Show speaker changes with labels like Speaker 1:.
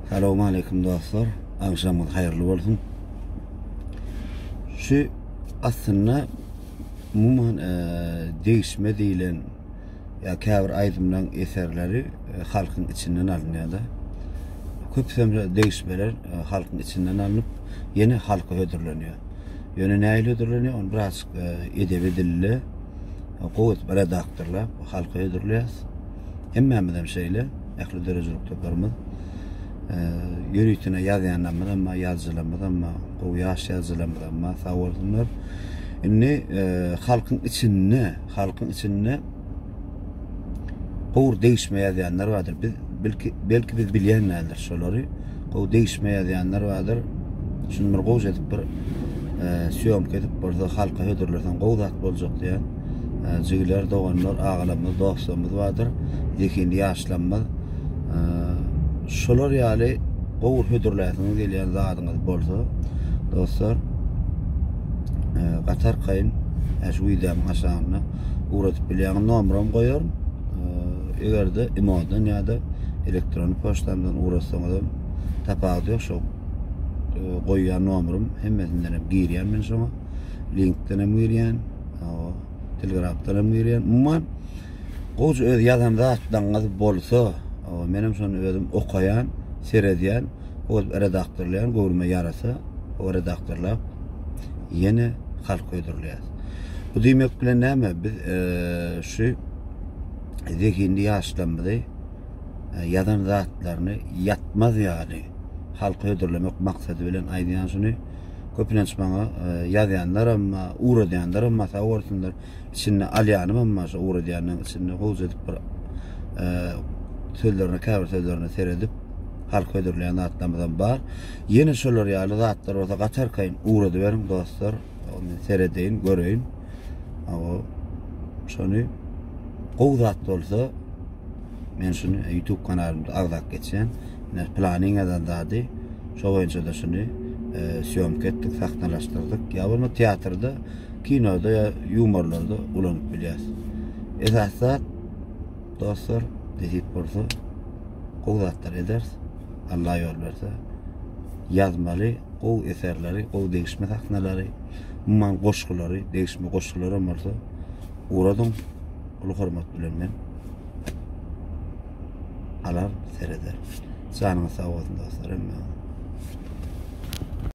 Speaker 1: Salowmaleýkim dostlar. Agşamyňyz haýyrly bolsun. Şu aslynda umuman e, degişme diýlen ýa käbir aýdymlaryň eserleri e, halkyň içinden alynýar-da. Köpüsem degişmeler e, halkyň içinden alnyp, ýene halka hödürlenýär. Ýöne nähili hödürlenýär? Ony biraz edebi dilde gowy edip redaktorlap halka hödürleýäs. Hemmämizem şeýle, ähli döredijilik toparymyz. Ýöritine ýazýanlarymyzam bar, ýazyjylarymyzam bar, gowy ýaş ýazyjylarymyzam bar, sag bolsunlar. Indi halkyň içinde, halkyň içinde gowy degişme ýazýanlar bardyr. Biz belki belki biz bilýän däldir şolary. Gowy degişme ýazýanlar bardyr. Şuny bir gowy edip bir syýomka edip bolsa halka hödürleseň gowy zat boljak diýen jigiler, doganlar, agalarymyz, dostlarymyz bardyr. Zehinli ýaşlarymyz. Şolar ýaly gowy hödürläsiňiz gelýän zadyňyz bolsa, dostlar, gaty arkaýyn şu wideomyň aşagynda ugradyp bilýäňiz. Nomeram goýaryn. Eger-de imodan ýa-da elektron poçtamdan ugratsaňyzam tapawudy ýok. Şo goýýan nomerim hemmesinden hem girýän men şoňa. Linkden hem girýän, Telegramdan hem girýän. Umuman gowja öz ýazan zatlaryňyz bolsa, menem şony özüm okaýan, seredýän, gowy redaktorlaýan, göwnüme ýarasa, gowy redaktorlap ýene halka hödürleýäs. Bu diýmek bilen näme? Biz şu zehinli ýaşlarymyzy ýazan zatlaryny ýatmaz ýaly halka hödürlemek maksady bilen aýdýan şuny. Köplenç maňa ýazýanlaram bar, ugradýanlaram bar, sag bolsunlar. Içinde alýanymam bar, şu ugradýanlaryň içinde gowja edip bir sözlerine, käbir sözlerine seredip halka hödürleýän zatlarymyzam bar. Ýene şolar ýaly zatlar bolsa gaty arkaýyn ugradyberiň dostlar. Men seredeýin, göreýin. Awa şony gowy zat bolsa men şuny YouTube kanalymda agzap geçýän. Ine planyň ýazan zady şo boýunça-da şuny e, syýomka etdik, sahnalaşdyrdyk. Ýa bolma teatrda, kinoda ýa ýumorlarda ulanyp bilýäs. Esas zat dostlar, nesip bolsa gowy zatlar ederis. Allah ýol berse ýazmaly gowy eserleri, gowy degişme sahnalary, umuman goşgulary, degişme goşgularam bolsa ugradyň. Uly hormat bilen men alar, sereder. Janyňyz sag bolsun dostlar hemmäňiz.